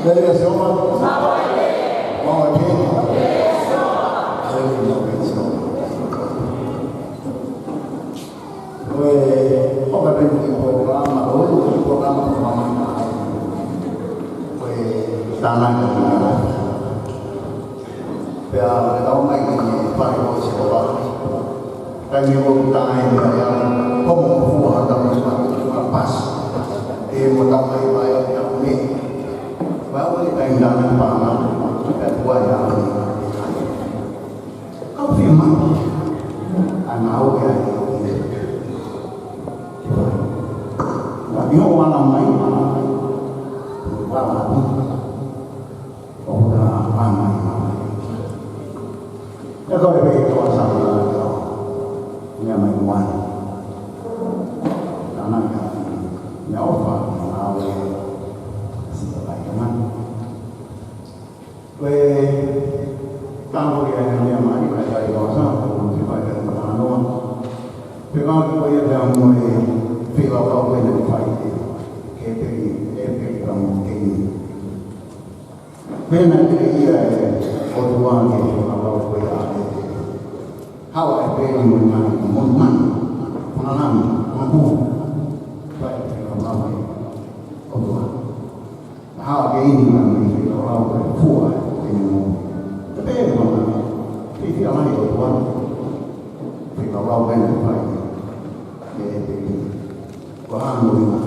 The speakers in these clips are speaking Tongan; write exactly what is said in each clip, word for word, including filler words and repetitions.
Haleluia, Sihova. Mau e pē. Haleluia, mau e pē, Sihova. Ko e, ko e pē ki he polokalama, ko e polokalama ko e mama. Ko e tānaki. Pea, pea ʻomai ki he fale ʻo Sihova. Taimi ʻoku tae mai ai, ko mo fua ha tau ʻi ma, ma pasi. ʻE mo tau mai mai ʻo ia me. Wa o le taimi na na pa ma, pe kua ia me. Kau fie ma. Ana au ia. Wa ni o wana mai. Wa wa. ʻO ka ʻana mai. ʻE kau e pē ko ʻa Sāpate, meʻa mai kuan. Nana ka, meʻa ʻofa, ʻa e, sita pai kaman. Ko e, tango ia e meʻa mai, mai kai ko ʻa Sāpate, ko e fai kai ko ʻa Noa. Pea ko ia pea mo e, feilaulauʻi ko ē naʻe fai, ke peli, e peli pea mo Keini. Pea naʻe ʻi ai e ʻOtua ke fakalau ko ia ʻe. Haʻu ʻa ʻĒpeli mo e mani, mo e mani. Fanalami, mo e pū. Pea fakalau e ʻOtua. Haʻu ʻa Keini mo e mani, fakalau ko e fua, ʻe mo. Pea fakalau, fakalau e ʻOtua. Fakalau ko ē naʻe fai, ʻe ʻĒpeli. Ko e hā hono ʻuhinga.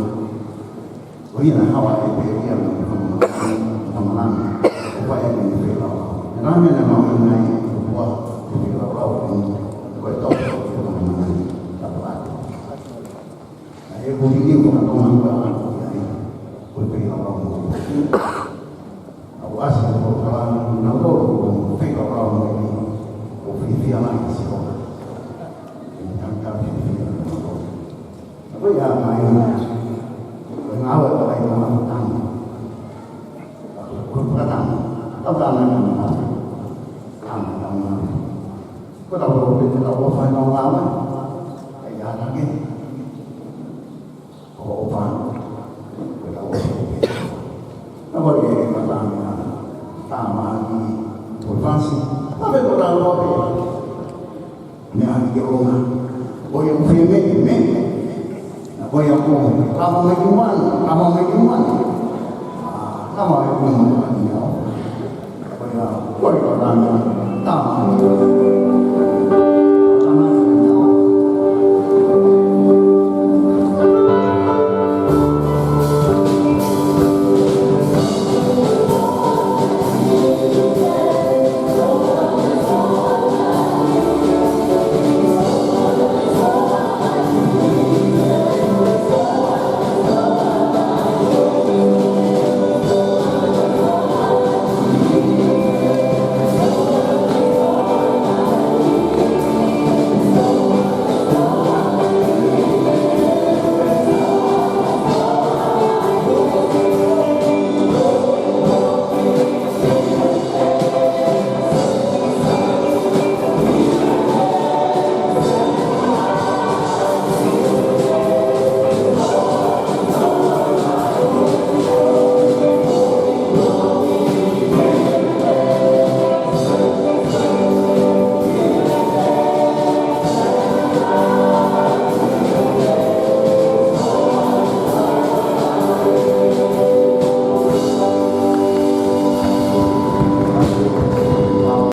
Ko ia naʻe haʻu ʻa ʻĒpeli mo e fanga, fanga lami, ʻo fai e meʻa ni feilaulauʻi. Ko e meʻa naʻe mahuʻinga ai ʻOtua, ʻo feilaulauʻi, ko e tau, ko e fanga lami, tau atu. ʻA e ko ni ni ko na tonga ua atu ia, ko e feilaulauʻi. ʻA ʻoku ʻasi ko ka na lolo ko feilaulauʻi, ʻo fiefia mai Sihova. ʻE tangata fiefia mai. Ko ia mai, ko e ngāue ko e ngāue tama. Ko e tama. Tau tama tama. Tama tama. Ko tau ko pe tau ko fai no ngāue. Ai ana ke. Ko o pa. Ko tau ko. Na ko ia ko tama. Tama ni. Ko fasi. Tama ko tau ko pe. Meʻa ke ʻoua. Ko ia ʻoku fie me, me. Na ko ia ʻoku, kama mai ki muʻa, kama mai ki muʻa. Ah, kama mai ki muʻa, meʻa. Ko ia, ko ia, kama, kama.